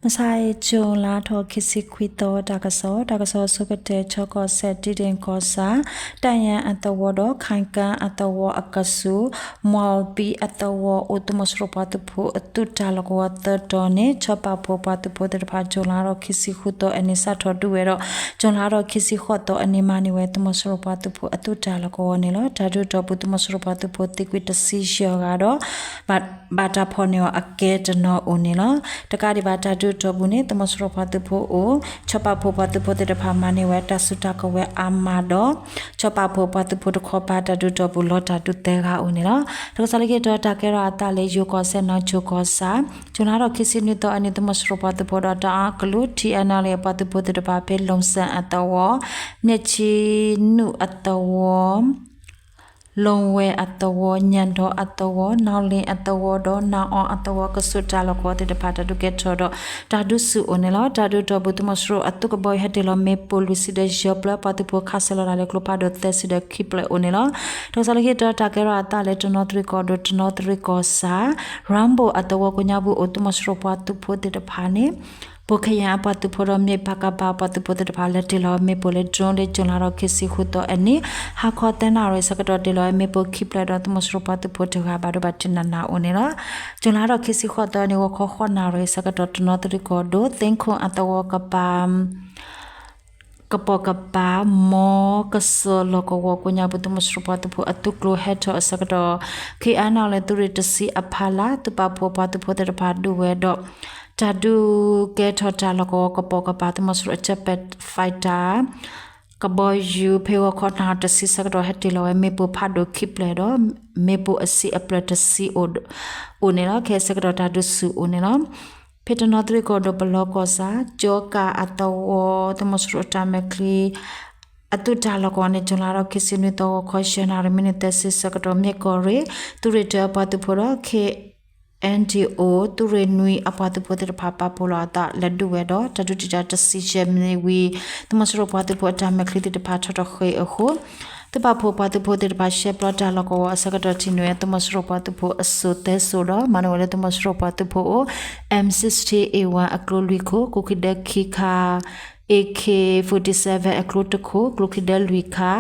မဆါအံၤ ကၠူၤလါထီၣ်ခံဆံခွံသီ တၢ်ကစီၣ်, တၢ်ကစီၣ်ဆိကတၢၢ် ခၠ့ၣ်ကီၢ်စဲၣ် ဒံဒ့ၣ်ကီၢ်ဆၣ် တၢ်ယၣ်အသဝီဒီး ခၣ်ကၣ်အသဝီအကဆူး မွၤဘံအသဝီ အိၣ်သုးမီၤစိရိၤပှၤသုးဖိအသုးတၢ်လီၢ်ကဝီၤသၢတီၤန့ၣ် ခၠ့ၣ်ပာ်ဖှိၣ်ပှၤသုးဖိသ့ၣ်တဖၣ် ကၠူၤလါထီၣ်ခံဆံဃုသီအနံၤ စးထီၣ်ဒုးဝဲဒီး ကၠူၤလါထီၣ်ခံဆံဃိးသီအနံၤ မၤန့ၢ်ဝဲသုးမီၤစိရိၤပှၤသုးဖိအသုးတၢ်လီၢ်ကဝီၤန့ၣ်လီၤ. တၢ်ဒုးတီၢ်ပူၤ သုးမီၤစိရိၤပှၤသုးဖိသံကွံာ်တဆံယဲၢ်ဂၤဒီး ဘၣ်တၢ်ဖီၣ်န့ၢ်အီၤအကဲတနီၤအိၣ်န့ၣ်လီၤ. တကးဒံးဘၣ် တၢ်ဒုးတီၢ်ပူၤန့ၣ် သုးမီၤစိရိၤပှၤသုးဖိအိၣ် ခၠ့ၣ်ပာ်ဖှိၣ်ပှၤသုးဖိသ့ၣ်တဖၣ် မၤန့ၢ်ဝဲတၢ်စုတၢ်ကဝဲၤအါမးဒီး ခၠ့ၣ်ပာ်ဖှိၣ်ပှၤသုးဖိတခီပၤ တၢ်ဒုးတီၢ်ပူၤလီၤတၢ်ဒုးသၢဂၤအိၣ်န့ၣ်လီၤ. တၢ်ကစီၣ်လၢခံတခါ တၢ်ကဲထီၣ်အသးလၢယိၤကီၢ်စဲၣ် နီၢ်ကၠိၣ်ကီၢ်ဆၣ် ကၠူၤလါထီၣ်ခံဆံနွံသီအနံၤ သုးမီၤစိရိၤပှၤသုးဖိဒီးတအၣ်ကလုာ် ထံၣ်အဲၣ်နီၣ်လ့ၣ် အပှၤသုးဖိသ့ၣ်တဖၣ် ဖဲလူၣ်စၣ်အသဝီ မျဲၢ်ဆံနူၣ်အသဝီ လီဝဲအသဝီ ညၣ်ဒီအသဝီ နီၣ်လ့ၣ်အသဝီဒီး နၣ်အီအသဝီ ကဆူးတၢ်လီၢ်ကဝီၤသ့ၣ်တဖၣ် တၢ်ဒုးကဲထီၣ်ဒီး တၢ်ဒုးဆူၣ်အိၣ်န့ၣ်လီၤ. တၢ်ဒုးတီၢ်ပူၤ သုးမီၤစိရိၤအသုးကဘီယူၤ ဟဲတ့ၢ်လီၤမ့ၣ်ပိၢ်လွံၢ်ဆံဒီးယဲၢ်ဖျၢၣ် ပှၤသုးဖိခးဆၢလီၤတၢ်လၢကျိဖးဒိၣ်သၢဆံဒီးခံဖျၢၣ်အိၣ်န့ၣ်လီၤ. တၢ်ကစီၣ်လၢခံတခါ တၢ်ကဲထီၣ်အသးလၢ တနီသရံၣ်ကီၢ်ဒိၣ် တနီသရံၣ်ကီၢ်ဆၣ် ရၣ်ဘိၣ်အသဝီကိးညါပူၤ အိၣ်သုးမီၤစိရိၤပှၤသုးဖိသ့ၣ်တဖၣ်န့ၣ် ပိၣ်ခ့ၣ်ယၣ်အပှၤသုးဖိဒီး မ့ၢ်ပၣ်ကပၤပှၤသုးဖိသ့ၣ်တဖၣ် လဲၤတ့ၢ်လီၤမ့ၣ်ပိၢ်လၢ drone လၢကၠူၤလါထီၣ်ခံဆံဃုသီအနံၤ ဟါခီသၢနၣ်ရံၣ်အဆၢကတီၢ် တ့ၢ်လီၤဝဲမ့ၣ်ပိၢ်ခံဖျၢၣ်ဒီး သုးမီၤစိရိၤပှၤသုးဖိတဂၤဘၣ်ဒိဘၣ်ထံးနးနးအိၣ်န့ၣ်လီၤ. ကၠူၤလါထီၣ်ခံဆံဃိးသီအနံၤ ဂီၤခီဃိးနၣ်ရံၣ်အဆၢကတီၢ် တနီသရံၣ်ကီၢ်ဒိၣ် သ့ၣ်ခိၣ်အသဝီကပၤ ကပိာ်ကပၤ မ်ကစၢၢ်လီၢ်ကဝီၤကိးညါပူၤ သုးမီၤစိရိၤပှၤသုးဖိအသုးကျိၤဟဲထီၣ်အဆၢကတီၢ် ခ့ၣ်အဲၣ်နီၣ်လ့ၣ်သုးရ့ၣ်တဆံအဖီလာ် သုးပာ်ဖှိၣ်ပှၤသုးဖိသ့ၣ်တဖၣ်ဒုးဝဲဒီး တၢ်ဒုးကဲထီၣ်တၢ်လီၢ်ကဝီၤကပိာ်ကပၤ သုးမီၤစိရိၤအ jet fighter ကဘီယူၤ ဖဲဂီၤခီနၣ်ရံၣ်တဆံဆၢကတီၢ် ဟဲတ့ၢ်လီၤဝဲမ့ၣ်ပိၢ်ဖးဒိၣ်ခံဖျၢၣ်ဒီး မ့ၣ်ပိၢ်အဆံးအဖျၢၣ်တဆံအိၣ်န့ၣ်လီၤ. ခဲအံၤဆၢကတီၢ်တၢ်ဒုးဆူၣ်အိၣ်န့ၣ်လီၤ. ဖဲတနီသရံၣ်ကီၢ်ဒိၣ်ပလီကီၢ်ဆၣ် ကၠီကၣ်အသဝီ သုးမီၤစိရိၤအတၢ်မဲာ်ချံ အသုးတၢ်လီၢ်ကဝီၤန့ၣ် ကၠူၤလါထီၣ်ခံဆံနွံသီ ဂီၤခီယဲၢ်နၣ်ရံၣ် မံးနံးသၢဆံဆၢကတီၢ် မ့ၢ်ကီၢ်ရ့ၣ် သုးရ့ၣ်တၢအပှၤသုးဖိဒီး ခ့ၣ်အဲၣ်ဒံၣ်အိၣ် သုးရ့ၣ်နွံအပှၤသုးဖိသ့ၣ်တဖၣ် ပာ်ဖှိၣ်လီၤအသးလဲၤဒုးဝဲဒီး တၢ်ဒုးတံာ်တာ်တဆံယဲၢ်မံးနံးဝံၤ သုးမီၤစိရိၤပှၤသုးဖိအတၢ်မဲာ်ချံသ့ၣ်တဖၣ်ထီၣ်ထီၣ်ဃ့အဃိ သုးပာ်ဖှိၣ်ပှၤသုးဖိသ့ၣ်တဖၣ် ရှဲပျီတၢ်လီၢ်ကဝီၤအဆၢကတီၢ် ထံၣ်န့ၢ်ဝဲသုးမီၤစိရိၤပှၤသုးဖိအစိၤသၢစိၤဒီး မၤန့ၢ်ဝဲလၢသုးမီၤစိရိၤပှၤသုးဖိအိၣ် M sixteen A one အကျိလွံၢ်ခိၣ် ကျိချံဒၢခံခါ AK forty-seven အကျိတခိၣ် ကျိချံဒၢလွံၢ်ခါ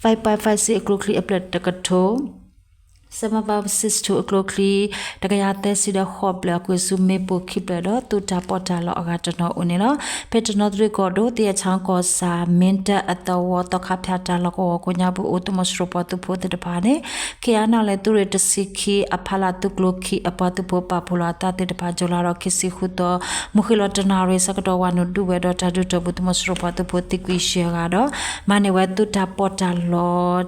five five six အကျိချံအဖျၢၣ်တကထိ seven five six two အကျိချံ တကယၤသၢဆံဒီးဃိးဖျၢၣ် ကွံာ်ဆူမ့ၣ်ပိၢ်ခံဖျၢၣ်ဒီး သုးတၢ်ပီးတၢ်လီအဂၤတနီၤအိၣ်န့ၣ်လီၤ. ဖဲတနီသရံၣ်ကီၢ်ဒိၣ် သ့ၣ်အဆၣ်ကီၢ်ဆၣ် မ့ၢ်တၢ်အသဝီ သီခါဖၠၣ်တၢ်လီၢ်ကဝီၤကိးညါပူၤ အိၣ်သုးမီၤစိရိၤပှၤသုးဖိသ့ၣ်တဖၣ်န့ၣ် ခ့ၣ်အဲၣ်နီၣ်လ့ၣ်သုးရ့ၣ်တဆံခံအဖီလာ် သုးကျိခံအပှၤသုးဖိပာ်ဖှိၣ်လီၤအသးသ့ၣ်တဖၣ် ကၠူၤလါထီၣ်ခံဆံဃုသီ မုၢ်ဃ့ၢ်လီၤတနၣ်ရံၣ်ဆၢကတီၢ် ဝၤနုာ်ဒုးဝဲဒီး တၢ်ဒုးတီၢ်ပူၤ သုးမီၤစိရိၤပှၤသုးဖိသံကွံာ်ယဲၢ်ဂၤဒီး မၤန့ၢ်ဝဲသုးတၢ်ပီးတၢ်လီ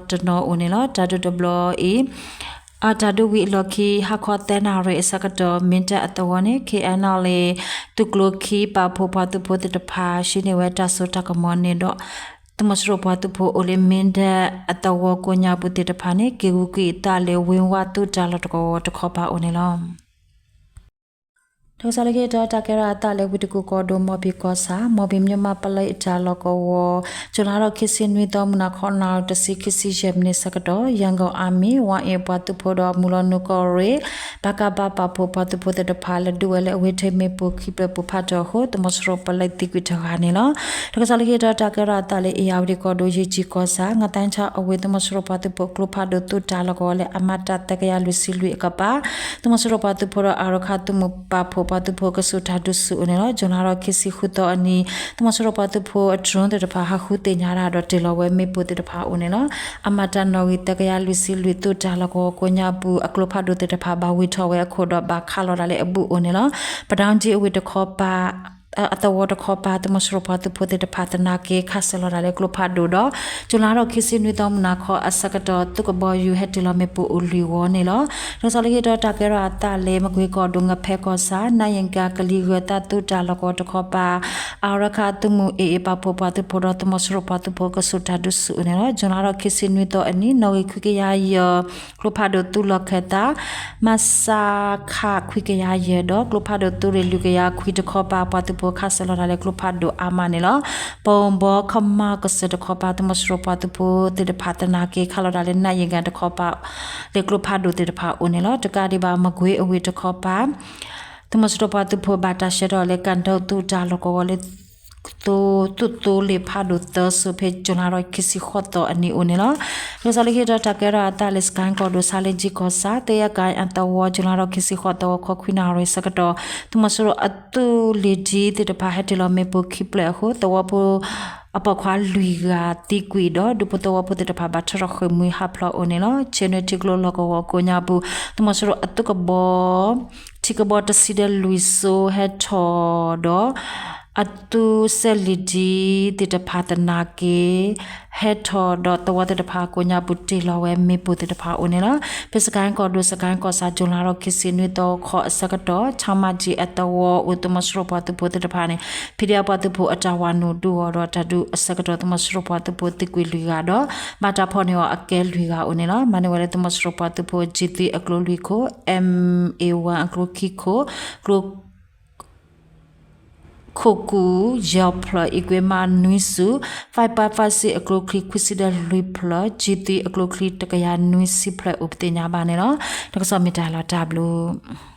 တနီၤအိၣ်န့ၣ်လီၤ. တၢ်ဒုးတဘျီအံၤ တၢ်ဒုးဝံၤအလီၢ်ခံ ဟါခီသၢနၣ်ရံၣ်အဆၢကတီၢ် မ့ၢ်တၢ်အသဝီန့ၣ် ခ့ၣ်အဲၣ်နီၣ်လ့ၣ် သုးကျိခံပာ်ဖှိၣ်ပှၤသုးဖိသ့ၣ်တဖၣ် ဟံးန့ၢ်ဝဲတၢ်စိတၢ်ကမီၤန့ၣ်ဒီး သုးမီၤစိရိၤပှၤသုးဖိအိၣ်လၢမ့ၢ်တၢ်အသဝီကိးညါပူၤသ့ၣ်တဖၣ်န့ၣ် က့ၤဂုာ်ကွံာ်အသးလၢ ဝ့ၢ်ဝါသုးတၢ်လီၢ်ကဝီၤတခီပၤအိၣ်န့ၣ်လီၤ. တၢ်ကစီၣ်လၢခံတခါ တၢ်ကဲထီၣ်အသးလၢဝ့ၢ်တကူၣ်ကီၢ်ဒိၣ် မီၢ်ဘံၣ်ကီၢ်ဆၣ် မီၢ်ဘံၣ် မၠိၣ်မးပလံးအတၢ်လီၢ်ကဝီၤ ကၠူၤလါထီၣ်ခံဆံနွံသီ မုၢ်နၤခီနၣ်ရံၣ်တဆံခံဆံယဲၢ်မံးနံးဆၢကတီၢ် ရန်ကုန် Army ဝါအ့ၣ်ပှၤသုးဖိဒီး မုၢ်လီၤနုာ်ကီၢ်ရ့ၣ် ပကဖ ပာ်ဖှိၣ်ပှၤသုးဖိသ့ၣ်တဖၣ် လဲၤဒုးဝဲလၢအဝ့ၢ်ထံးမ့ၣ်ပိၢ်ခံဖျၢၣ်ပူၤဖးထီၣ်အဃိ သုးမီၤစိရိၤပလံးသံကွံာ်တဂၤန့ၣ်လီၤ. တၢ်ကစီၣ်လၢခံတခါ တၢ်ကဲထီၣ်အသးလၢ အ့ၣ်ယၣ်ဝတံၣ်ကီၢ်ဒိၣ် ယ့ၣ်ကၠံၣ်ကီၢ်ဆၣ် ငါးသိုင်းချောင်းအဝ့ၢ် သုးမီၤစိရိၤပှၤသုးဖိကျိဖးဒိၣ်သုးတၢ်လီၢ်ကဝီၤလၢ အမှတ် သၢကယၤလွံၢ်ဆံလွံၢ်အကပၤ သုးမီၤစိရိၤပှၤသုးဖိဒီး အၣ်ရခၣ်သုးမုၢ်ပာ်ဖှိၣ်ပှၤသုးဖိကဆူးတၢ်ဒုးဆူၣ်အိၣ်န့ၣ်လီၤ. ကၠူၤလါထီၣ်ခံဆံဃုသီအနံၤ သုးမီၤစိရိၤပှၤသုးဖိအ drone သ့ၣ်တဖၣ် ဟးဃုသ့ၣ်ညါတၢ်ဒီးတ့ၢ်လီၤဝဲမ့ၣ်ပိၢ်သ့ၣ်တဖၣ်အိၣ်န့ၣ်လီၤ. အမှတ် သၢကယၤလွံၢ်ဆံလွံၢ် သုးတၢ်လီၢ်ကဝီၤကိးညါပူၤ အကျိဖးဒိၣ်သ့ၣ်တဖၣ် ဘၣ်ဝံၢ်ထီၣ်ဝဲအခိၣ်ဒီး ဘၣ်ခးလီၤတၢ်လၢအဘူးအိၣ်န့ၣ်လီၤ. ပဒၣ်ကၠံအဝ့ၢ်တခီပၤ အသဝီတခီပၤ သုးမီၤစိရိၤပှၤသုးဖိသ့ၣ်တဖၣ် သနာ်က့ခးဆၢလီၤတၢ်လၢကျိဖးဒိၣ်ဒီး ကၠူၤလါထီၣ်ခံဆံနွံသီ မုၢ်နၤခီအဆၢကတီၢ် သုးကဘီယူၤဟဲတ့ၢ်လီၤမ့ၣ်ပိၢ်အိၣ်လွံၢ်ဝီန့ၣ်လီၤ. တၢ်ကစီၣ်လၢခံတခါ တၢ်ကဲထီၣ်အသးလၢ မကွ့ၤကီၢ်ဒိၣ် ငဖဲကီၢ်ဆၣ် နၣ်ယံၤကၤ ကလံၤဂၢၤသးသုးတၢ်လီၢ်ကဝီၤတခီပၤ အၣ်ရခၣ်သုးမုၢ် AA ပာ်ဖှိၣ်ပှၤသုးဖိဒီး သုးမီၤစိရိၤပှၤသုးဖိကဆူးတၢ်ဒုးဆူၣ်အိၣ်န့ၣ်လီၤ. ကၠူၤလါထီၣ်ခံဆံနွံသီအနံၤ နီၣ်ဂံၢ်ခွံကယၤယဲၢ် ကျိဖးဒိၣ်သုးလီၢ်ခၢၣ်သး မစခ ခွံကယၤယဲၢ်ဒီး ကျိဖးဒိၣ်သုးရ့ၣ်လွံၢ်ကယၤခွံတခီပၤ ပှၤသုးဖိခးဆၢလီၤတၢ်လၢကျိဖးဒိၣ်အါမးန့ၣ်လီၤ. ပဘီ ခမ ကစၢၢ်တခီပၤ သုးမီၤစိရိၤပှၤသုးဖိသ့ၣ်တဖၣ် သနာ်က့ခးလီၤတၢ်လၢ နၣ်ယံၤကၤတခီပၤ လၢကျိဖးဒိၣ်သ့ၣ်တဖၣ်အိၣ်န့ၣ်လီၤ. တကးဒံးဘၣ် မကွ့ၤအဝ့ၢ်တခီပၤ သုးမီၤစိရိၤပှၤသုးဖိဘၣ်တၢ်ဆှၢထီၣ်လၢ ကၣ်ဒိၣ်သုးတၢ်လီၢ်ကဝီၤလၢ သုးသိလ့ၣ်ဖးဒိၣ်သၢစိၤ ဖဲကၠူၤလါထီၣ်ခံဆံဃိးသီအနံၤအိၣ်န့ၣ်လီၤ. တၢ်ကစီၣ်လၢခံတီၤတၢ်ကဲထီၣ်အသးလၢ စကဲၣ်ကီၢ်ဒိၣ် ဆါလ့ကၠံကီၢ်ဆၣ် သ့ၣ်ယဲၢ်ကၣ်အသဝီ ကၠူၤလါထီၣ်ခံဆံဃိးသီ ဂီၤခီခွံနၣ်ရံၣ်ဆၢကတီၢ် သုးမီၤစိရိၤအသုးလ့ၣ်ဒံးသ့ၣ်တဖၣ် ဟဲတ့ၢ်လီၤမ့ၣ်ပိၢ်ခံဖျၢၣ်အဃိ သဝီဖိ အပိာ်ခွါလွံၢ်ဂၤသံကွံာ်ဒီး ဒူဖိသဝီဖိသ့ၣ်တဖၣ် ဘၣ်ထီၣ်ထီၣ်ဃ့ၢ်မှံဟးဖျိးအိၣ်န့ၣ်လီၤ. ဆ့ၣ်နွံထံကျိလီၢ်ကဝီၤကိးညါပူၤ သုးမီၤစိရိၤအသုးကဘီ ထံကဘီတဆံဒီးလွံၢ်စိၤ ဟဲထီၣ်ဒီး အသုးစဲးလ့ၣ်ဒံးသ့ၣ်တဖၣ်သနာ်က့ ဟဲထီၣ်ဒီးသဝီသ့ၣ်တဖၣ်ကိးညါပူၤ တ့ၢ်လီၤဝဲမ့ၣ်ပိၢ်သ့ၣ်တဖၣ်ကိးညါပူၤန့ၣ်လီၤ. ဖဲစကဲၣ်ကီၢ်ဒိၣ် စကဲၣ်ကီၢ်ဆၣ် ကၠူၤလါထီၣ်ခံဆံနွံသီခီအဆၢကတီၢ် ခမရ အသဝီအိၣ် သုးမီၤစိရိၤပှၤသုးဖိသ့ၣ်တဖၣ်န့ၣ် ဖံဒဲးပှၤသုးဖိအတၢ်ဝၤနုာ် ဒုးဂီၤဒီးတၢ်ဒုးအဆၢကတီၢ် သုးမီၤစိရိၤပှၤသုးဖိသံကွံာ်လွံၢ်ဂၤဒီး ဘၣ်တၢ်ဖီၣ်န့ၢ်အီၤအကဲလွံၢ်ဂၤအိၣ်န့ၣ်လီၤ. မၤန့ၢ်ဝဲလၢသုးမီၤစိရိၤပှၤသုးဖိ G three အကျိလွံၢ်ခိၣ်, M A one အကျိခံခိၣ်, ကျိ ခိၣ်ကူၣ် ယဲၢ်ဖျၢၣ်, အံၤကွ့မး နွံဆူၣ်, five five six အကျိချံ ခွံဆံဒီးလွံၢ်ဖျၢၣ်, G three အကျိချံ တကယၤနွံဆံဖျၢၣ်အိၣ်ပသ့ၣ်ညါဘၣ်န့ၣ်လီၤ. တၢ်ကစီၣ်မ့ၢ်တၢ်လီၤတၢ်ဘျုး